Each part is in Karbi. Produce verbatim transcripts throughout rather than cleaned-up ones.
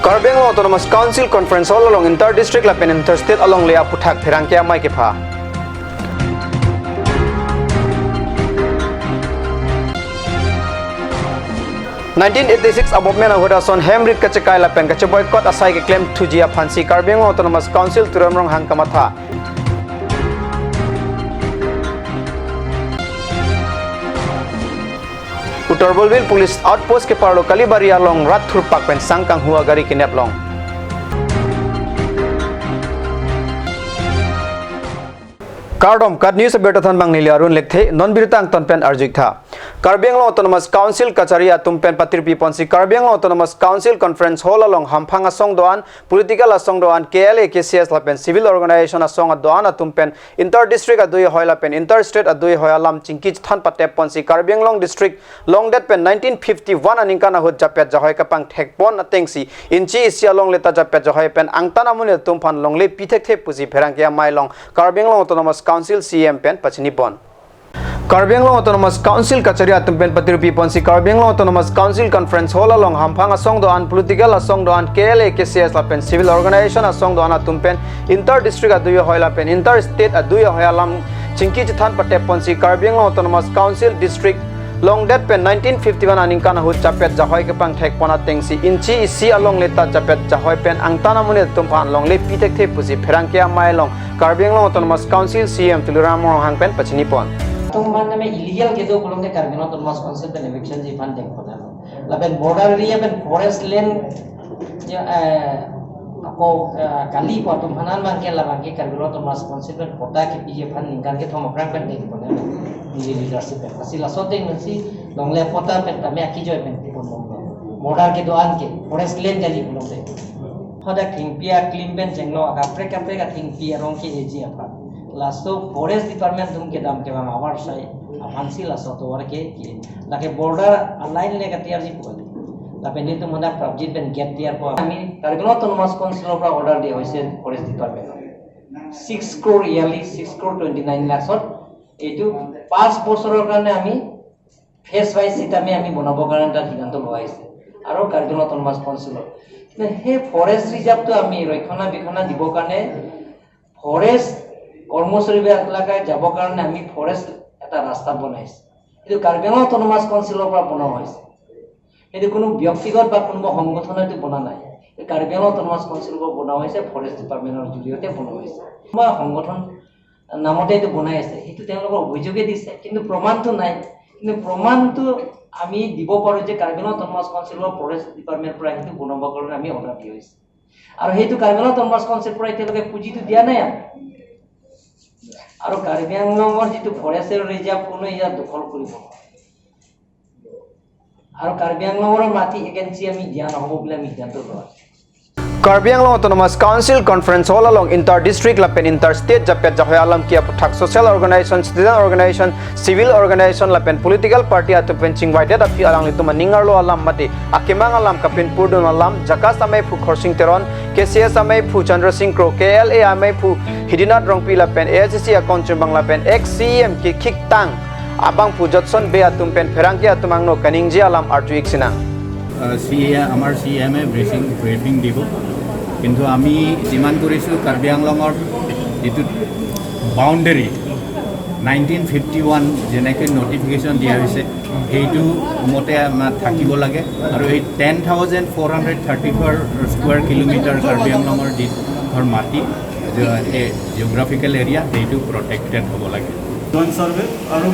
Karbi Anglong Autonomous Council Conference Hall along inter district lapen inter state alongle aputhak pherangke amei kepha. Nineteen eighty-six amendment ahut ason hem rit kachekai lapen kacheboycott asai keklem thuji aphansi Karbi Anglong Autonomous Council Tuliram Ronghang kamatha. Uttar Borbil Police Outpost keparlo Kalibari along rat thurpak pen sang kanghu agari kinep long. Kardom, KAT News abirta thanbang neli Arun Lekthe, non birta angton pen arju-ik tha. Karbi Anglong Autonomous Council kachari atum pen patirpi ponsi Karbi Anglong Autonomous Council Conference Hall along hamphang asong do-an, political asong do-an, K L A, K C S lapen civil organization asong do-an atum pen inter district adui ahoi lapen inter state adui ahoi alam chingki chethan patep ponsi Karbi Anglong district longdet pen nineteen fifty-one aningkan ahut japet jahoi kapangthek pon atengsi inchi isi alongle ta japet jahoi pen angtan amonit atum aphan longle pi thekthe pusi pherangke amei along Karbi Anglong Autonomous Council C E M pen pachini pon. Karbi Anglong Autonomous Council kachari atum pen patirpi ponsi Karbi Anglong Autonomous Council Conference Hall along hamphang asong do-an, political asong do-an, K L A, K C S lapen civil organization asong do-an atum pen inter district adui ahoi lapen inter state adui ahoi alam chingki chethan patep ponsi Karbi Anglong Autonomous Council district longdet pen nineteen fifty-one aningkan ahut japet jahoi kapangthek pon atengsi inchi isi alongle ta japet jahoi pen angtan amonit atum aphan longle pi thekthe pusi pherangke amei along Karbi Anglong Autonomous Council C E M Tuliram Ronghang pen pachini pon. Atum man name illegal kedo pulote Karbi Anglong Autonomous Council pen eviction ji aphan dengpon. Lapen border area pen forest land, ya, eh, ako, eh, kali pu atum aphan an abangke labangke Karbi Anglong Autonomous Council pen patta kepiji aphan ningkan kethom aphrang pen dengpon. Neli leadership pen. Lasi laso ateng pensi longle patta pen tame akijoi pen pon. Border kedo-an ke forest land kali pulote. Hadak thengpi aklim pen chenglo, akaprek kaprek athengpi arong ke-eji aphan. Laso forest department atum kedam kevang avarsai aphansi laso atovar ke, ke. Lake border aline le katiarji pu kali. Lapen netum hadak prapjit pen gate tiar pu. Ami Karbi Anglong Autonomous Council apra order dia hoise forest department. Six crore yearly, six crore twenty-nine lakhs ot. Eitu pas bosoror karone ami phase wise sitame ami bonabo karone ta siddhanto loa hoise. Aru Karbi Anglong Autonomous Council-ot. Ne he forest reserve to ami roikhona bikhona dibo karone forest kormochari bai elaka jabo karone ami forest eta rasta bonai hoise. Etu Karbi Anglong Autonomous Council-or pra bona hoise. Etu kono byaktigot ba kono honggothon etu bona nai. Etu Karbi Anglong Autonomous Council-or pra bona hoise, forest department-or joriyote bona hoise. Kono honggothon namote etu bonai ase, সেইটো তেওঁলোকৰ অভিযোগে দিছে, কিন্তু প্ৰমাণটো নাই। কিন্তু প্ৰমাণটো আমি দিব পাৰোঁ যে কাৰ্বি আংলং অট'নমাছ কাউন্সিলৰ ফৰেষ্ট ডিপাৰ্টমেণ্টৰ পৰা সেইটো বনাবৰ কাৰণে আমি অৰ্ডাৰ দিয়া হৈছে। আৰু সেইটো কাৰ্বি আংলং অট'নমাছ কাউন্সিলৰ পৰা এতিয়ালৈকে পুঁজিটো দিয়া নাই আমি। আৰু কাৰ্বি আংলঙৰ যিটো ফৰেষ্ট ৰিজাৰ্ভ, কোনো ইয়াত দখল কৰিব নোৱাৰে। আৰু কাৰ্বি আংলঙৰ মাটি এগেইনষ্ট আমি দিয়া নহ'ব বুলি আমি সিদ্ধান্ত লোৱা হৈছে। Karbi Anglong Autonomous Council Conference Hall along inter district lapen inter state japet jahoi alam ke aputhak social organization, student organization, civil organization lapen political party atum pen chingvaidet aphi alanglitum aning arlo alam mate akemang alam kapinpurdun alam JACAS ameiphu Khorsing Teron, KCS ameiphu Chandra Sing Kro, KLA ameiphu Hridaynath Rongpi lapen ASDC akong chumbang lapen ex CEM kekhiktang abangphu Jotson Bey atum pen pherangke atum angno kaningje alam arju-ik sinang. আহ, চি এ, আমাৰ চি এমে briefing, briefing দিব। কিন্তু আমি ডিমাণ্ড কৰিছোঁ কাৰ্বি আংলঙৰ যিটো boundary nineteen fifty one যেনেকৈ নটিফিকেশ্যন দিয়া হৈছে, সেইটো মতে আমাৰ থাকিব লাগে। আৰু এই ten thousand four hundred thirty four square kilometre Karbi আংলঙৰ যি ধৰ মাটি, যে এই জিঅ'গ্ৰাফিকেল এৰিয়া, সেইটো প্ৰটেক্টেড হ'ব লাগে। জইণ্ট ছাৰ্ভে আৰু,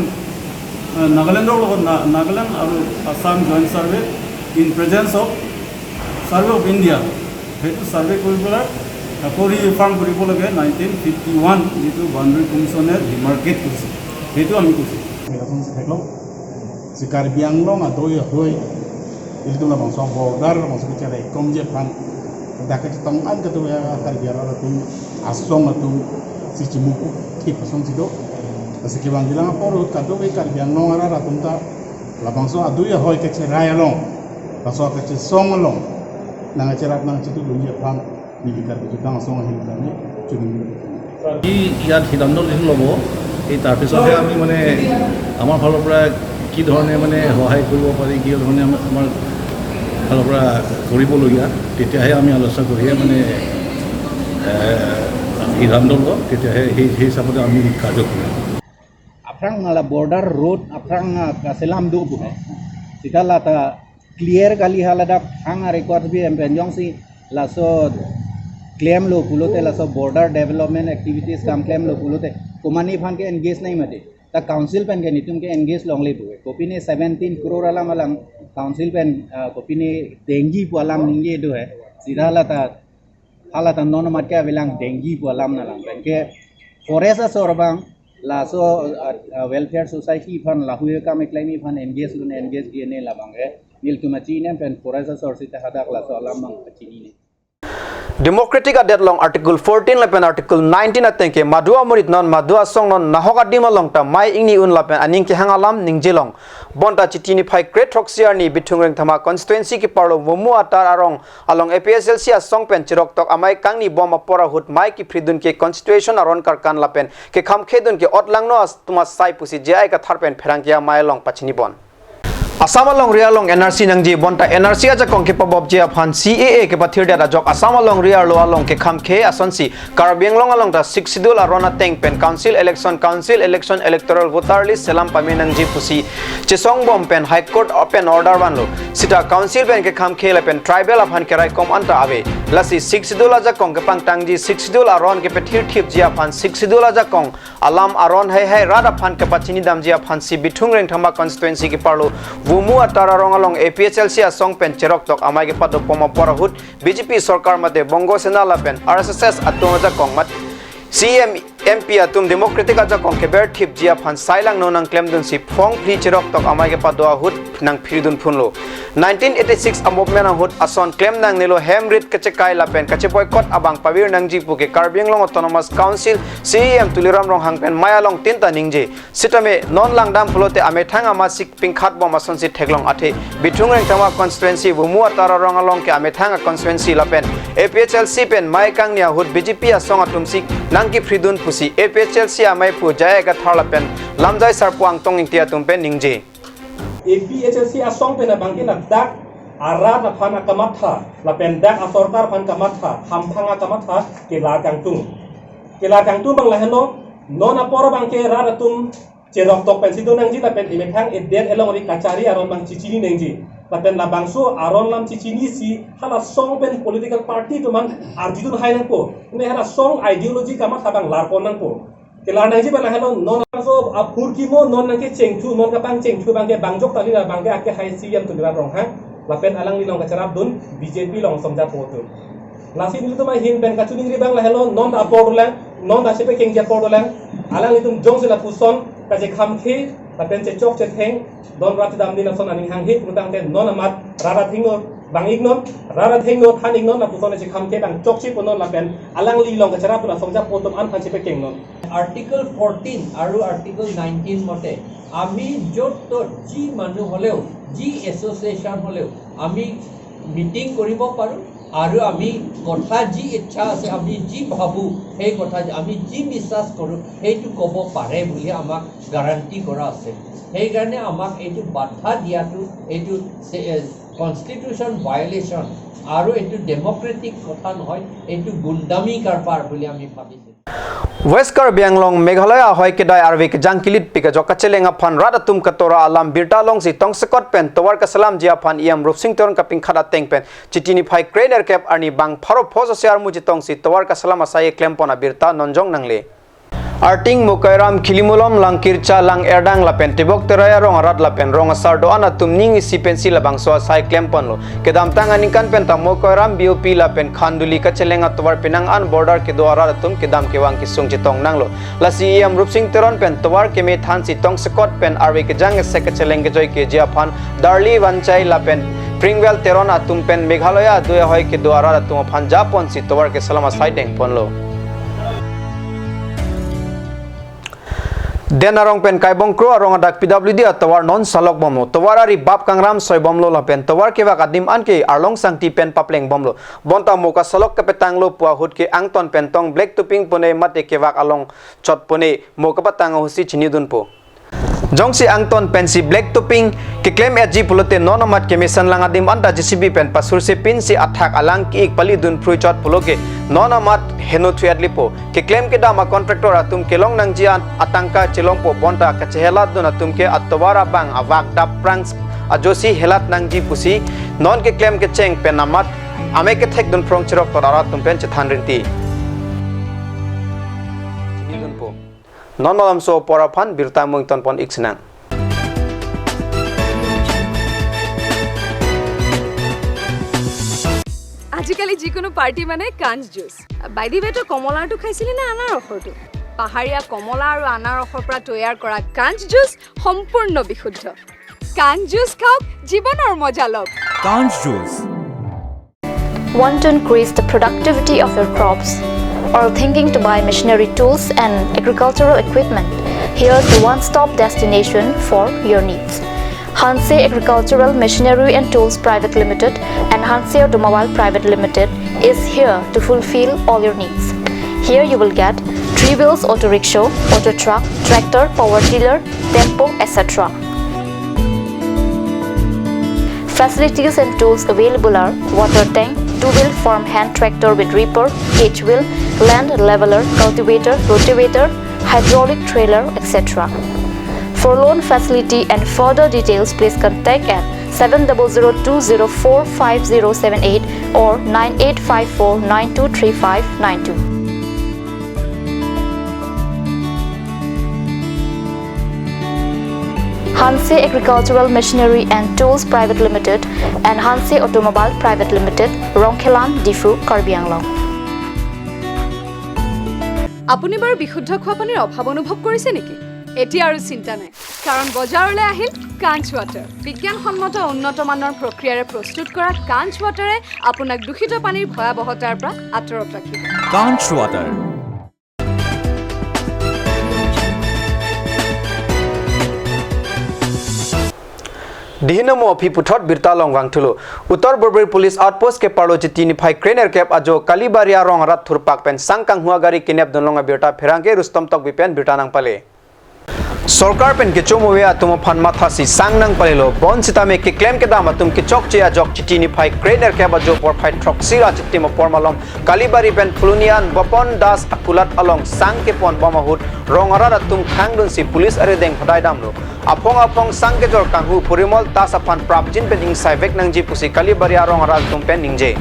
আহ, নাগালেণ্ডৰ লগত না-, নাগালেণ্ড আৰু Assam joint survey in presence of survey of India, সেইটো ছাৰ্ভে কৰি পেলাই আকৌ ৰিএফাৰ্ম কৰিব লাগে নাইনটিন ফিফটি ওৱান যিটো বাউণ্ডেৰী কমিশ্যনে ডিমাৰ্কেট কৰিছে, সেইটো আমি কৈছোঁ। Megaphone si theklong. Si Karbi Anglong adoi ahoi ilitum labangso border labangso kacharaikom ji aphan dak kachetong an kadokave Karbi arat atum asong atum si chimuk thip asong si do. Si kevangjilang apor ahut kadokave Karbi Anglong arat atum ta labangso adoi ahoi kacherai along, laso kachesong along nangkacherap nangkachetudun ji aphan neli Karbi Anglong asong ahin kami chunwi. আমি ইয়াত সিদ্ধান্ত যিটো ল'ব, এই তাৰপিছতহে আমি মানে আমাৰ ফালৰ পৰা কি ধৰণে মানে সহায় কৰিব পাৰি, কি ধৰণে আমি, আমাৰ ফালৰ পৰা কৰিবলগীয়া, তেতিয়াহে আমি আলোচনা কৰিহে মানে এ, সিদ্ধান্ত ল'ব, তেতিয়াহে সেই সেই হিচাপতে আমি কাৰ্য কৰিম। Aphrang mala border road aphrang, ah, kaselam do pu hai. Sita lata clear kali, haladak hang a record bi em pen jongsi laso klem lo pulote, laso border development activities kam klem lo pulote, komani aphan ke engage nai mati. Ta council pen ke netum ke engage longle pu hai. Kopine seventeen crore alam alang council pen, ah, kopine dengji pu alam ningje do hai. Sita lata halata non amat ke avelang dengji pu alam nalang pen ke forest asor abang laso, ah, ah, welfare society aphan, lahui akam keklem aphan engage lun, engage di ne labang ke nelitum achini pen forest asor sita hadak laso alam abang achini ne. Democratic adet along Article fourteen lapen Article nineteen ateng ke madu amonit non, madu asong non, nahok adim along ta mei ingni un lapen aning kehang alam ningje long. Bonta Chiti niphai kre-throksi arni Bithung Rengthama constituency keparlo Vomu atar arong along A P H L C asong pen cheroktok amei kangni bom apor ahut mei kephridun ke constitution aron karkan lapen kekhamkhedun ke otlangno atum asai pusi J I Kathar pen pherangke amei along pachini pon. Assam alongri along N R C nangji bonta N R C ajakong kepabopji aphan C A A kepathirdet ajok Assam alongri arlo along kekhamkhe asonsi Karbi Anglong along ta Sixth Schedule aron ateng pen council election, council election electoral voter list selam pame nangji pusi chesong bom pen High Court pen order vanlo. Sita council pen kekhamkhe lapen tribal aphan keraikom anta ave. Lasi Sixth Schedule ajakong kepangtangji, Sixth Schedule aron kepethir thipji aphan Sixth Schedule ajakong alam aron heihei rat aphan kepachini damji aphansi Bithung Rengthama constituency keparlo Vomu atar arong along A P H L C asong pen cheroktok amei kepado pom apor ahut B J P sorkar mate Bongo Sena lapen R S S atum ajakong mat C M M P atum Democratic ajakong keber thipji aphan sailangno nangklemdunsi phongphli cheroktok amei kepado ahut nangphridun phunlo. Nineteen eighty-six a-movement ahut ason klem nangnelo, hem rit kachekai lapen kache-boycott abang pavir nangji pu ke Karbi Anglong Autonomous Council C E M Tuliram Ronghang pen mei along tin ta ningje. Sitame non langdam pulote amethang amatsi pingkhat bom asonsi theklong athe. Bithung Rengthama constituency Vomu atar arong along ke amethang a-constituency lapen A P H L C pen mei kangni ahut B J P asong atumsi nangkephridun pusi A P H L C amei pu J I Kathar lapen lamjai sarpo Angtong Ingti atum pen ningje. A P H L C asong pen abang ke ladak arat aphan akamatha lapen dak asorkar aphan kamatha, hamphang akamatha kelar kangtung. Kelar kangtung abang lahenlo, non apor abang ke rat atum cheroktok pensi do nangji lapen emethang edet elongri kachari aron abang chechini nangji. Lapen labangso aron alam chechinisi hala asong pen political party atum aphan arjudun hai nangpo. Ne hala asong ideology kamatha abang larpon nangpo. Kelar nangji abang lahenlo, non aso aphurkimo non nangkechengthu, non kapangchengthu abang ke bangjok tali, abang ke ake hai C E M Tuliram Ronghang lapen alanglilong kacharapdun B J P along asong japo atum. Lasi nelitum ahin pen kachiningri abang lahenlo, non apor dolang, non ta chepekengji apor dolang, alanglitum jongsi lapuson kachekhamkhe lapen chechok chetheng don rat damdin ason aning hanghe putangte non amat rat athengno bang-iknon, rat athengno than-iknon, lapuson chekhamkhe abang chokche ponon lapen alanglilong kacharapdun asong japo atum an aphan chepekengnon. Article fourteen আৰু article nineteen মতে আমি য'ত ত'ত যি মানুহ হ'লেও, যি এছ'চিয়েশ্যন হ'লেও আমি মিটিং কৰিব পাৰোঁ আৰু আমি কথা যি ইচ্ছা আছে, আমি যি ভাবোঁ, সেই কথা আমি যি বিশ্বাস কৰোঁ, সেইটো ক'ব পাৰে বুলি আমাক গাৰাণ্টি কৰা আছে। সেইকাৰণে আমাক এইটো বাধা দিয়াটো এইটো কনষ্টিটিউশ্যন ভায়লেশ্যন আৰু এইটো ডেমক্ৰেটিক কথা নহয়, এইটো গুণ্ডামী কাৰবাৰ বুলি আমি ভাবিছোঁ। West Karbi Anglong Meghalaya ahoi kedai arve kejang kilit pik ajok kacheleng aphan rat atum katora alam birta longsi tongsekot pen tovar kaselamji aphan E M Rupsing Teron kapingkhat ateng pen Chiti niphai kre-nerkep arni bang pharo pho sose armu chetongsi tovar kaselam asai klempon abirta nonjong nangle. Arting Mokoiram, Khilimulom, Langkircha, Langerdang lapen Tebok Terai arong arat lapen rong asar do-an atum ning isi pensi labangso asai klemponlo. Kedamtang aningkan pen ta Mokoiram B O P lapen Khanduli kacheleng atovar penang an border kedo arat atum kedam kevang kesung chetong nanglo. Lasi E M Rupsing Teron pen tovar keme thansi tongsekot pen arve kejang esek kacheleng kejoi keji aphan Darli Vanchai lapen Pringwell Teron atum pen Meghalaya adui ahoi kedo arat atum aphan japonsi tovar keselam asai dengponlo. Den arong pen Kaibong Kro arong adak P W D atovar non salok bomlo. Tovar ari bap kangram soi bomlo lapen tovar kevak adim anke arlong sangti pen papleng bomlo. Bonta mo kasalok kepetanglo pu ahut ke angton pen tong black topping pone mate kevak along chot pone mo kepatang ahutsi chinidunpo. Jongsi angton pensi black topping keklem etji pulote non amat kemesen lang adim anta J C B pen pasurse pinsi athak alang ki-ik palidun phrui chot pulote non amat heno thu-et lipo. Keklem kedam a contractor atum kelong nangji an atangka chelongpo bonta kachehelatdun atum ke atovar abang avak dap prangs ajosi helat nangji pusi non keklem kecheng pen amat ame kethekdun phrong cherok tor arat atum pen chethan rinti. Chinidunpo. Non malomso apor aphan birta mungton pon ik sinang. আজিকালি যিকোনো পাৰ্টি মানে কাঞ্চ juice. By the ৱে, তই কমলাৰটো খাইছিলি নে আনাৰসৰটো? পাহাৰীয়া কমলা আৰু আনাৰসৰ পৰা তৈয়াৰ কৰা কাঞ্চ জুচ সম্পূৰ্ণ বিশুদ্ধ। কাঞ্চ জুচ খাওক, জীৱনৰ মজা লওক। Kanj juice. Want to increase the productivity of your crops? Or thinking to buy machinery tools and agricultural equipment? Here's the one-stop destination for your needs. Hanse Agricultural Machinery and Tools Private Limited and Hanse Automobile Private Limited is here to fulfill all your needs. Here you will get three wheels auto rickshaw, auto truck, tractor, power tiller, tempo, et cetera. Facilities and tools available are water tank, two-wheel farm hand tractor with reaper, cage wheel, land leveler, cultivator, rotavator, hydraulic trailer, et cetera. For loan facility and further details, please contact at seven double zero two zero four five zero seven eight or nine eight five four nine two three five nine two. Hanse Agricultural Machinery and Tools Private Limited and Hanse Automobile Private Limited, Rongkhelan, Diphu, Karbi Anglong. আপুনি বাৰু বিশুদ্ধ খোৱা পানীৰ অভাৱ অনুভৱ কৰিছে নেকি? এতিয়া আৰু চিন্তা নাই, কাৰণ বজাৰলৈ আহিল কাঞ্চ ৱাটাৰ। বিজ্ঞানসন্মত উন্নত মানৰ প্ৰক্ৰিয়াৰে প্ৰস্তুত কৰা কাঞ্চ ৱাটাৰে আপোনাক দূষিত পানীৰ ভয়াৱহতাৰ পৰা আঁতৰত ৰাখিব। Kanj water. Dihinomo aphi puthot birta along vangthulo. Uttar Borbil Police Outpost keparlo Chiti niphai kre nerkep ajo Kalibari arong arat thurpak pen sang kanghu agari kenepdunlong abirta pherangke Rustom Tokbi pen birta nangpale. Sorkar pen kechomuve atum aphan mathasi sang nangpalelo, bonsitame keklem kedam atum kechokche ajok Chiti niphai kre nerkep ajo porphai throksi ra chitim apor malom Kalibari pen Phuloni an Bapon Das akulat along sang kepon bom ahut rong arat atum khangdunsi police arideng phadai damlo. Aphong aphong sang kejor kanghu Porimol Das aphan prapjin pen ingsai vek nangji pusi Kalibari arong arat atum pen ningje.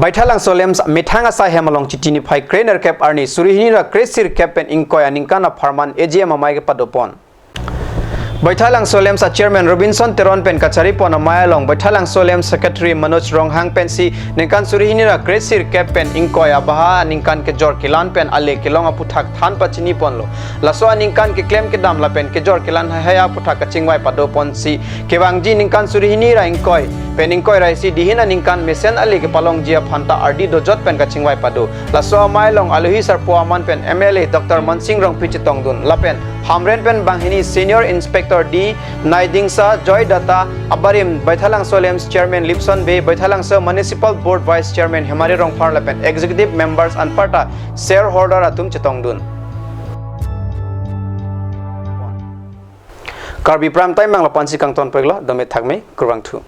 Baithalangso LAMPS methang asai hem along Chiti niphai kre nerkep arni suri hini ra kre sirkep pen ingkoi aningkan apharman A G M amei kepadopon. Baithalangso LAMPS a chairman Robinson Teron pen kacharipon amei along Baithalangso LAMPS secretary Manoj Ronghang pensi ningkan suri hini ra kre sirkep pen ingkoi abaha aningkan kejor kelan pen ale kelong aphuthak than pachiniponlo. Laso aningkan keklem kedam lapen kejor kelan haihai aphuthak kachingvai padoponsi kevangji ningkan suri hini ra ingkoi pen ingkoi ra isi dihin aningkan mesen ale kepalongji aphanta ardi dojot pen kachingvai pado. Laso amei along alohi sarpo aman pen M L A Doctor Mansing Rongpi chetongdun lapen Hamren pen banghini Senior Inspector D Naidingsa, Joy Datta, abarim Baithalangso LAMPS Chairman Lipson Bey, Baithalangso Municipal Board Vice Chairman Hemari Rongphar lapen executive members anparta shareholder atum chetongdun. Karbi Prime Time bang lapu-ansi kangton peglo, dome thakme, kurvangthu.